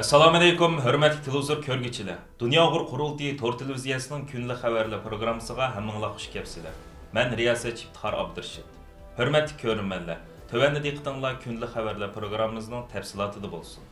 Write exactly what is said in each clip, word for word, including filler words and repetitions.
ئەسسالامۇئەلەيكۇم، ھۆرمەتلىك تېلېۋىزور كۆرگۈچىلەر! دۇنيا ئۇيغۇر قۇرۇلتىيى تور تېلېۋىزىيەسىنىڭ كۈندىلىك خەۋەرلەر پروگراممىسىغا ھەممىڭلار خۇش كەپسىلەر. مەن رىياسەتچى ئىپتىخار ئابدۇرېشىت. ھۆرمەتلىك كۆرۈرمەنلەر، تۆۋەندە دىققىتىڭلار كۈندىلىك خەۋەرلەر پروگراممىمىزنىڭ تەپسىلاتىدا بولسۇن.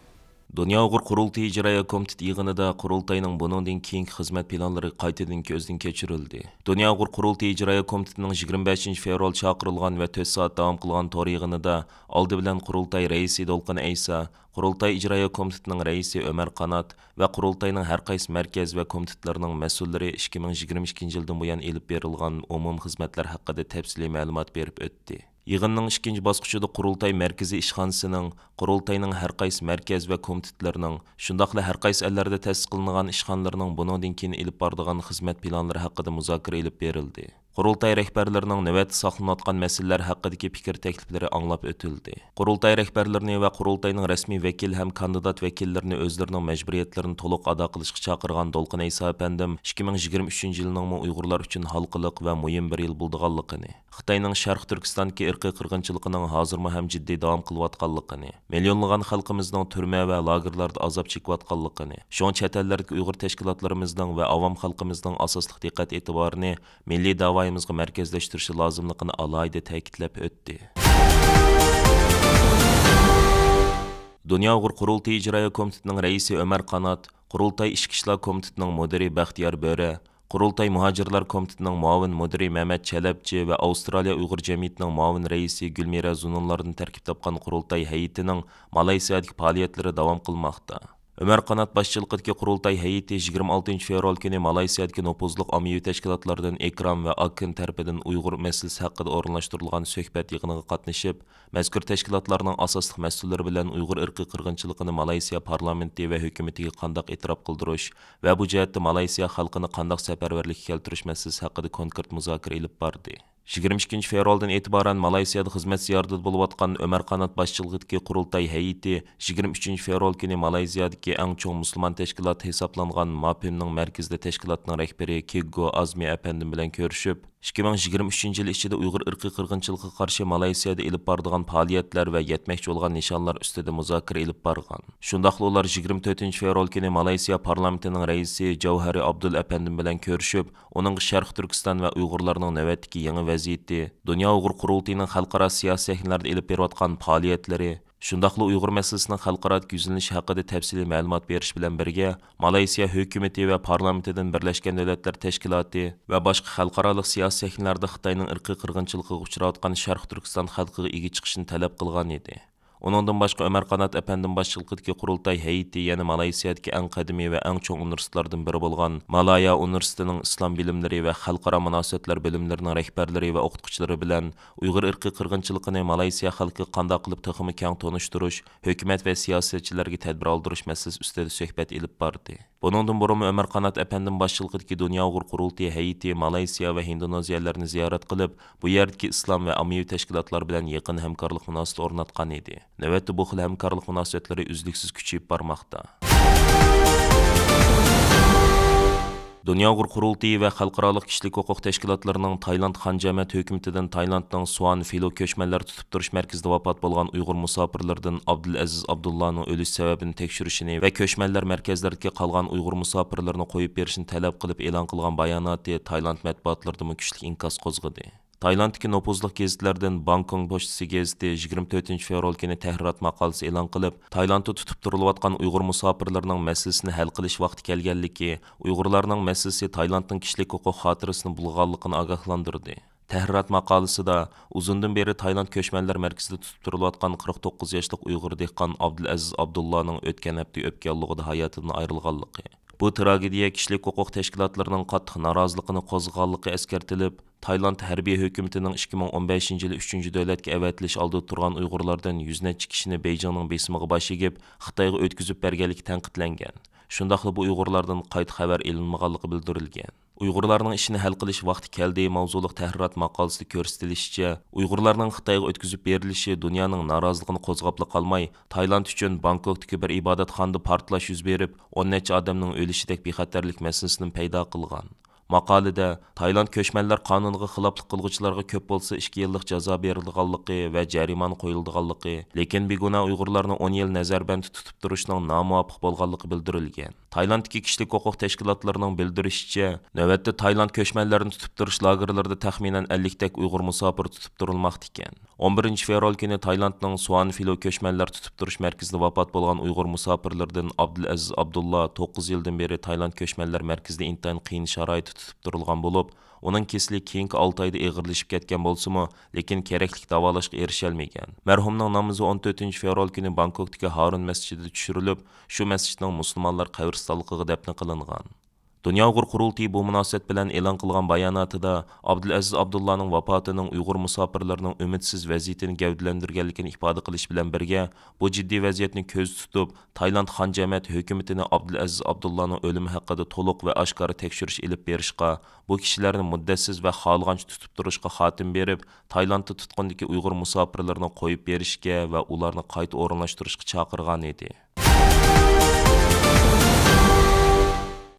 دۇنيا ئۇيغۇر قۇرۇلتىيى ئىجرائىيە كومىتېتى يىغىنىدا قۇرۇلتاينىڭ بۇنىڭدىن كېيىنكى خىزمەت پىلانلىرى قايتىدىن كۆزدىن كەچۈرۈلدى. دۇنيا ئۇيغۇر قۇرۇلتىيى ئىجرائىيە كومىتېتىنىڭ يىگىرمە بەشىنچى فېۋرال چاقىرىلغان ۋە تۆت سائەت داۋام قىلغان تور يىغىنىدا ئالدى بىلەن قۇرۇلتاي رەئىسى دولقۇن ئەيسا، قۇرۇلتاي ئىجرائىيە كومىتېتىنىڭ رەئىسى ئۆمەر قانات ۋە قۇرۇلتاينىڭ ھەر قايسى مەركەز ۋە كومىتېتلىرىنىڭ مەسئۇللىرى ئىككى مىڭ يىگىرمە ئىككىنچى يىلدىن بۇيان ئېلىپ بېرىلغان ئومۇمىي خىزمەتلەر ھەققىدە تەپسىلىي مەلۇمات بېرىپ ئۆتتى. يىغىننىڭ ئىككىنچى باسقۇچىدا قۇرۇلتاي مەركىزىي ئىشخانىسىنىڭ، قۇرۇلتاينىڭ ھەر قايسى مەركەز ۋە كومىتېتلىرىنىڭ، شۇنداقلا ھەر قايسى ئەللەردە تەسىس قىلىنغان ئىشخانىلىرىنىڭ بۇنىڭدىن كېيىن ئېلىپ بارىدىغان خىزمەت پىلانلىرى ھەققىدە مۇزاكىرە ئېلىپ بېرىلدى. قۇرۇلتاي رەھبەرلىرىنىڭ نۆۋەتتە ساقلىنىۋاتقان مەسىلىلەر ھەققىدىكى پىكىر تەكلىپلىرى ئاڭلاپ ئۆتۈلدى. قۇرۇلتاي رەھبەرلىرىنى ۋە قۇرۇلتاينىڭ رەسمىي ۋەكىل ھەم كاندىدات ۋەكىللىرىنى ئۆزلىرىنىڭ مەجبۇرىيەتلىرىنى تولۇق ئادا قىلىشقا چاقىرغان دولقۇن ئەيسا ئەپەندىم ئىككى مىڭ يىگىرمە ئۈچىنچى يىلنىڭمۇ ئۇيغۇرلار ئۈچۈن ھالقىلىق ۋە مۇھىم بىر يىل بولىدىغانلىقىنى، خىتاينىڭ شەرقىي تۈركىستاندىكى ئىرقىي قىرغىنچىلىقىنىڭ ھازىرمۇ ھەم جىددىي داۋام قىلىۋاتقانلىقىنى، مىليونلىغان خەلقىمىزنىڭ تۈرمە ۋە لاگېرلاردا ئازاب چېكىۋاتقانلىقىنى، شۇڭا چەت ئەللەردىكى ئۇيغۇر تەشكىلاتلىرىمىزنىڭ ۋە ئاۋام خەلقىمىزنىڭ ئاساسلىق دىققەت ئېتىبارىنى مىللىي دەۋايىمىزغا مەركەزلەشتۈرۈشى لازىملىقىنى ئالاھىدە تەكىتلەپ ئۆتتى. دۇنيا ئۇيغۇر قۇرۇلتىيى ئىجرائىيە كومىتېتىنىڭ رەئىسى ئۆمەر قانات، قۇرۇلتاي ئىچكى ئىشلار كومىتېتىنىڭ مۇدىرى بەختىيار بۆرە، قۇرۇلتاي مۇھاجىرلار كومىتېتىنىڭ مۇئاۋىن مۇدىرى مەمەت چەلەپچى ۋە ئاۋسترالىيە ئۇيغۇر جەمئىيىتىنىڭ مۇئاۋىن رەئىسى گۈلمىرە زۇنۇنلاردىن تەركىب تاپقان قۇرۇلتاي ھەيئىتىنىڭ مالايسىيادىكى پائالىيەتلىرى داۋام قىلماقتا. ئۆمەر قانات باشچىلىقىدىكى قۇرۇلتاي ھەيئىتى يىگىرمە ئالتىنچى فېۋرال كۈنى مالايسىيادىكى نوپۇزلۇق ئاممىۋى تەشكىلاتلاردىن ئىكرام ۋە ئاكىن تەرىپىدىن ئۇيغۇر مەسىلىسى ھەققىدە ئورۇنلاشتۇرۇلغان سۆھبەت يىغىنىغا قاتنىشىپ، مەزكۇر تەشكىلاتلارنىڭ ئاساسلىق مەسئۇللىرى بىلەن ئۇيغۇر ئىرقىي قىرغىنچىلىقىنى مالايسىيا پارلامېنتى ۋە ھۆكۈمىتىگە قانداق ئېتىراپ قىلدۇرۇش ۋە بۇ جەھەتتە مالايسىيا خەلقىنى قانداق سەپەرۋەرلىككە كەلتۈرۈش مەسىلىسى ھەققىدە كونكرېت مۇزاكىرە ئېلىپ باردى. يىگىرمە ئىككىنچى فېۋرالدىن ئېتىبارەن مالايسىيادا خىزمەت زىيارىتىدە بولۇۋاتقان ئۆمەر قانات باشچىلىقىدىكى قۇرۇلتاي ھەيئىتى يىگىرمە ئۈچىنچى فېۋرال كۈنى مالايسىيادىكى ئەڭ چوڭ مۇسۇلمان تەشكىلاتى ھېسابلانغان ماپىمنىڭ مەركىزىدە تەشكىلاتنىڭ رەھبىرى كىگگو ئازمى ئەپەندىم بىلەن كۆرۈشۈپ، ئىككى مىڭ يىگىرمە ئۈچىنچى يىل ئىچىدە ئۇيغۇر ئىرقىي قىرغىنچىلىقىغا قارشى مالايسىيادا ئېلىپ بارىدىغان پائالىيەتلەر ۋە يەتمەكچى بولغان نىشانلار ئۈستىدە مۇزاكىرە ئېلىپ بارغان. شۇنداقلا ئۇلار يىگىرمە تۆتىنچى فېۋرال كۈنى مالايسىيا پارلامېنتىنىڭ رەئىسى جەۋھەرى ئابدۇل ئەپەندىم بىلەن كۆرۈشۈپ، ئۇنىڭغا شەرقىي تۈركىستان ۋە ئۇيغۇرلارنىڭ نۆۋەتتىكى يېڭى ۋەزىيىتى، دۇنيا ئۇيغۇر قۇرۇلتىيىنىڭ خەلقئارا سىياسىي سەھنىلەردە ئېلىپ بېرىۋاتقان پائالىيەتلىرى، شۇنداقلا ئۇيغۇر مەسىلىسىنىڭ خەلقئارادىكى يۈزلىنىشى ھەققىدە تەپسىلىي مەلۇمات بېرىش بىلەن بىرگە، مالايسىيا ھۆكۈمىتى ۋە پارلامېنتىدىن بىرلەشكەن دۆلەتلەر تەشكىلاتى ۋە باشقا خەلقئارالىق سىياسىي سەھنىلەردە خىتاينىڭ ئىرقىي قىرغىنچىلىقىغا ئۇچراۋاتقان شەرقىي تۈركىستان خەلقىگە ئىگە چىقىشىنى تەلەپ قىلغان ئىدى. ئۇنىڭدىن باشقا، ئۆمەر قانات ئەپەندىم باشچىلىقىدىكى قۇرۇلتاي ھەيئىتى يەنە مالايسىيادىكى ئەڭ قەدىمىي ۋە ئەڭ چوڭ ئۇنىۋېرسىتېتلاردىن بىرى بولغان مالايا ئۇنىۋېرسىتېتىنىڭ ئىسلام بىلىملىرى ۋە خەلقئارا مۇناسىۋەتلەر بۆلۈملىرىنىڭ رەھبەرلىرى ۋە ئوقۇتقۇچىلىرى بىلەن ئۇيغۇر ئىرقىي قىرغىنچىلىقىنى مالايسىيا خەلقىگە قانداق قىلىپ تېخىمۇ كەڭ تونۇشتۇرۇش، ھۆكۈمەت ۋە سىياسەتچىلەرگە تەدبىر ئالدۇرۇش مەسىلىسى ئۈستىدە سۆھبەت ئېلىپ باردى. بۇنىڭدىن بۇرۇنمۇ ئۆمەر قانات ئەپەندىم باشچىلىقىدىكى دۇنيا ئۇيغۇر قۇرۇلتىيى ھەيئىتى مالايسىيا ۋە ھىندونېزىيەلەرنى زىيارەت قىلىپ، بۇ يەردىكى ئىسلام ۋە ئاممىۋى تەشكىلاتلار بىلەن يېقىن ھەمكارلىق مۇناسىۋىتى ئورناتقان ئىدى. نۆۋەتتە بۇ خىل ھەمكارلىق مۇناسىۋەتلىرى ئۈزلۈكسىز كۈچىيىپ بارماقتا. دۇنيا ئۇيغۇر قۇرۇلتىيى ۋە خەلقئارالىق كىشىلىك ھوقۇق تەشكىلاتلىرىنىڭ تايلاند خانجامەت ھۆكۈمىتىدىن تايلاندنىڭ سۇئان فىلو كۆچمەنلەر تۇتۇپ تۇرۇش مەركىزىدە ۋاپات بولغان ئۇيغۇر مۇساپىرلىرىدىن ئابدۇلئەزىز ئابدۇللانىڭ ئۆلۈش سەۋەبىنى تەكشۈرۈشىنى ۋە كۆچمەنلەر مەركەزلىرىدىكى قالغان ئۇيغۇر مۇساپىرلىرىنى قويۇپ بېرىشنى تەلەپ قىلىپ ئېلان قىلغان باياناتى تايلاند مەتبۇئاتلىرىدىمۇ كۈچلۈك ئىنكاس قوزغىدى. تايلاندتىكى نوپۇزلۇق گېزىتلەردىن بانكوك پوچتىسى گېزىتى يىگىرمە تۆتىنچى فېۋرال كۈنى تەھرىرات ماقالىسى ئېلان قىلىپ، تايلاندتا تۇتۇپ تۇرۇلۇۋاتقان ئۇيغۇر مۇساپىرلىرىنىڭ مەسىلىسىنى ھەل قىلىش ۋاقتى كەلگەنلىكى، ئۇيغۇرلارنىڭ مەسىلىسى تايلاندنىڭ كىشىلىك ھوقۇق خاتىرىسىنى بۇلغىغانلىقىنى ئاگاھلاندۇردى. تەھرىرات ماقالىسىدا، ئۇزۇندىن بېرى تايلاند كۆچمەنلەر مەركىزىدە تۇتۇپ تۇرۇلۇۋاتقان قىرىق توققۇز ياشلىق ئۇيغۇر دېھقان ئابدۇلئەزىز ئابدۇللانىڭ ئۆتكەن ھەپتە ئۆپكە ياللۇغىدا ھاياتىدىن ئايرىلغانلىقى، بۇ تراگېدىيە كىشىلىك ھوقۇق تەشكىلاتلىرىنىڭ قاتتىق نارازىلىقىنى قوزغىغانلىقى ئەسكەرتىلىپ، تايلاند ھەربىي ھۆكۈمىتىنىڭ ئىككى مىڭ ئون بەشىنچى يىلى ئۈچىنچى دۆلەتكە ئەۋەتىلىش ئالدىدا تۇرغان ئۇيغۇرلاردىن يۈز نەچچە كىشىنى بېيجىڭنىڭ بېسىمىغا باش ئېگىپ، خىتايغا ئۆتكۈزۈپ بەرگەنلىكى تەنقىدلەنگەن. شۇنداقلا بۇ ئۇيغۇرلاردىن قايتا خەۋەر ئېلىنمىغانلىقى بىلدۈرۈلگەن. ئۇيغۇرلارنىڭ ئىشىنى ھەل قىلىش ۋاقتى كەلدى ماۋزۇلۇق تەھرىرات ماقالىسىدە كۆرسىتىلىشىچە، ئۇيغۇرلارنىڭ خىتايغا ئۆتكۈزۈپ بېرىلىشى دۇنيانىڭ نارازىلىقىنى قوزغاپلا قالماي، تايلاند ئۈچۈن بانكوكتىكى بىر ئىبادەتخانىدا پارتلاش يۈز بېرىپ، ئون نەچچە ئادەمنىڭ ئۆلۈشىدەك بىخەتەرلىك مەسىلىسىنىمۇ پەيدا قىلغان. ماقالىدە، تايلاند كۆچمەنلەر قانۇنىغا خىلاپلىق قىلغۇچىلارغا كۆپ بولسا ئىككى يىللىق جازا بېرىلىدىغانلىقى ۋە جەرىمانە قويۇلىدىغانلىقى، لېكىن بىگۇناھ ئۇيغۇرلارنى ئون يىل نەزەربەندتە تۇتۇپ تۇرۇشنىڭ نامۇۋاپىق بولغانلىقى بىلدۈرۈلگەن. تايلاندتىكى كىشىلىك ھوقۇق تەشكىلاتلىرىنىڭ بىلدۈرۈشىچە، نۆۋەتتە تايلاند كۆچمەنلەرنى تۇتۇپ تۇرۇش لاگېرلىرىدا تەخمىنەن ئەللىكتەك ئۇيغۇر مۇساپىر تۇتۇپ تۇرۇلماقتا ئىكەن. ئون بىرىنچى فېۋرال كۈنى تايلاندنىڭ سۇئانفىلو كۆچمەنلەر تۇتۇپ تۇرۇش مەركىزىدە ۋاپات بولغان ئۇيغۇر مۇساپىرلىرىدىن ئابدۇلئەزىز ئابدۇللا توققۇز يىلدىن بېرى تايلاند كۆچمەنلەر مەركىزىدە ئىنتايىن قىيىن شارائىتتا تۇتۇپ تۇرۇلغان بولۇپ، ئۇنىڭ كېسىلى كېيىنكى ئالتە ئايدا ئېغىرلىشىپ كەتكەن بولسىمۇ، لېكىن كېرەكلىك داۋالاشقا ئېرىشەلمىگەن. مەرھۇمنىڭ نامىزى ئون تۆتىنچى فېۋرال كۈنى بانكوكتىكى ھارۇن مەسچىتىدە چۈشۈرۈلۈپ، شۇ مەسچىتنىڭ مۇسۇلمانلار قەبرىستانلىقىغا دەپنە قىلىنغان. دۇنيا ئۇيغۇر قۇرۇلتىيى بۇ مۇناسىۋەت بىلەن ئېلان قىلغان باياناتىدا، ئابدۇلئەزىز ئابدۇللانىڭ ۋاپاتىنىڭ ئۇيغۇر مۇساپىرلىرىنىڭ ئۈمىدسىز ۋەزىيىتىنى گەۋدىلەندۈرگەنلىكىنى ئىپادە قىلىش بىلەن بىرگە، بۇ جىددىي ۋەزىيەتنى كۆزدە تۇتۇپ، تايلاند خان جەمەتى ھۆكۈمىتىنى ئابدۇلئەزىز ئابدۇللانىڭ ئۆلۈمى ھەققىدە تولۇق ۋە ئاشكارا تەكشۈرۈش ئېلىپ بېرىشقا، بۇ كىشىلەرنى مۇددەتسىز ۋە خالىغانچە تۇتۇپ تۇرۇشقا خاتىمە بېرىپ، تايلاندتا تۇتقۇندىكى ئۇيغۇر مۇساپىرلىرىنى قويۇپ بېرىشكە ۋە ئۇلارنى قايتا ئورۇنلاشتۇرۇشقا چاقىرغان ئىدى.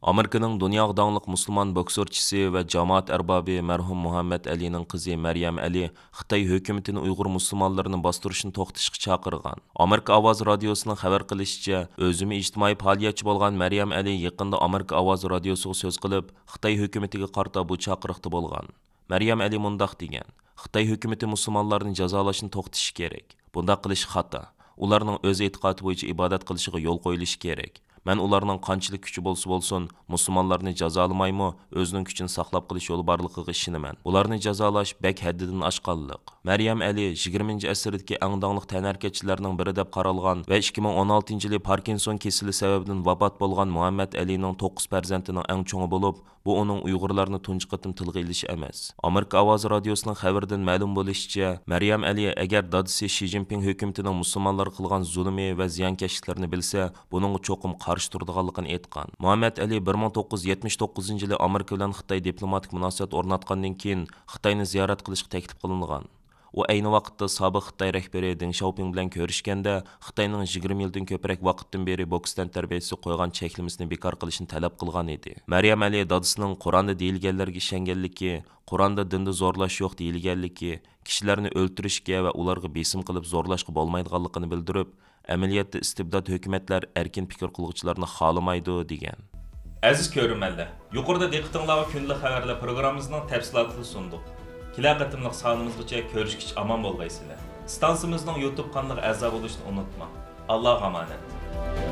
ئامېرىكىنىڭ دۇنياغا داڭلىق مۇسۇلمان بوكسورچىسى ۋە جامائەت ئەربابى مەرھۇم مۇھەممەد ئەلىنىڭ قىزى مەريەم ئەلى خىتاي ھۆكۈمىتىنى ئۇيغۇر مۇسۇلمانلىرىنى باستۇرۇشنى توختىتىشقا چاقىرغان. ئامېرىكا ئاۋازى رادىيوسىنىڭ خەۋەر قىلىشىچە، ئۆزىمۇ ئىجتىمائىي پائالىيەتچى بولغان مەريەم ئەلى يېقىندا ئامېرىكا ئاۋازى رادىيوسىغا سۆز قىلىپ، خىتاي ھۆكۈمىتىگە قارىتا بۇ چاقىرىقتا بولغان. مەريەم ئەلى مۇنداق دېگەن: «خىتاي ھۆكۈمىتى مۇسۇلمانلارنى جازالاشنى توختىتىشى كېرەك. بۇنداق قىلىش خاتا. ئۇلارنىڭ ئۆز ئېتىقادى بويىچە ئىبادەت قىلىشىغا يول قويۇلۇشى كېرەك. مەن ئۇلارنىڭ قانچىلىك كۈچى بولسا بولسۇن، مۇسۇلمانلارنى جازالىمايمۇ، ئۆزىنىڭ كۈچىنى ساقلاپ قېلىش يولى بارلىقىغا ئىشىنىمەن. بۇلارنى جازالاش بەك ھەددىدىن ئاشقانلىق.» مەريەم ئەلى يىگىرمىنچى ئەسىردىكى ئەڭ داڭلىق تەنھەرىكەتچىلەرنىڭ بىرى دەپ قارالغان ۋە ئىككى مىڭ ئون ئالتىنچى يىلى پاركىنسون كېسىلى سەۋەبىدىن ۋاپات بولغان مۇھەممەد ئەلىنىڭ توققۇز پەرزەنتىنىڭ ئەڭ چوڭى بولۇپ، بۇ ئۇنىڭ ئۇيغۇرلارنى تۇنجى قېتىم تىلغا ئېلىشى ئەمەس. ئامېرىكا ئاۋازى رادىيوسىنىڭ خەۋىرىدىن مەلۇم بولۇشىچە، مەريەم ئەلى ئەگەر دادىسى شى جىنپىڭ ھۆكۈمىتىنىڭ مۇسۇلمانلارغا قىلغان زۇلۇمى ۋە زىيانكەشلىكلىرىنى بىلسە، بۇنىڭغا چوقۇم قارشى تۇرىدىغانلىقىنى ئېيتقان. مۇھەممەد ئەلى بىر مىڭ توققۇز يۈز يەتمىش توققۇزىنچى يىلى ئامېرىكا بىلەن خىتاي دىپلوماتىك مۇناسىۋەت ئورناتقاندىن كېيىن، خىتاينى زىيارەت قىلىشقا تەكلىپ قىلىنغان. ئۇ ئەينى ۋاقىتتا سابىق خىتاي رەھبىرى دېڭ شياۋپىڭ بىلەن كۆرۈشكەندە، خىتاينىڭ يىگىرمە يىلدىن كۆپرەك ۋاقىتتىن بېرى بوكس تەنتەربىيەسىگە قويغان چەكلىمىسىنى بىكار قىلىشنى تەلەپ قىلغان ئىدى. مەريەم ئەلى دادىسىنىڭ قۇرئاندا دېيىلگەنلەرگە ئىشەنگەنلىكى، قۇرئاندا دىندا زورلاش يوق دېيىلگەنلىكى، كىشىلەرنى ئۆلتۈرۈشكە ۋە ئۇلارغا بېسىم قىلىپ زورلاشقا بولمايدىغانلىقىنى بىلدۈرۈپ، ئەمەلىيەتتە ئىستىبدات ھۆكۈمەتلەر ئەركىن پىكىر قىلغۇچىلارنى خالىمايدۇ، دېگەن. ئەزىز كۆرۈرمەنلەر، يۇقىرىدا دىققىتىڭلارغا كۈندىلىك خەۋەرلەر پروگراممىمىزنىڭ تەپسىلاتىنى سۇندۇق. كېلەر قېتىملىق سانىمىزغىچە كۆرۈشكىچە ئامان بولغايسىلەر. ئىستانسىمىزنىڭ يۇتۇب قانىلىغا ئەزا بولۇشنى ئۇنتۇماڭ. ئاللاغا ئامانەت.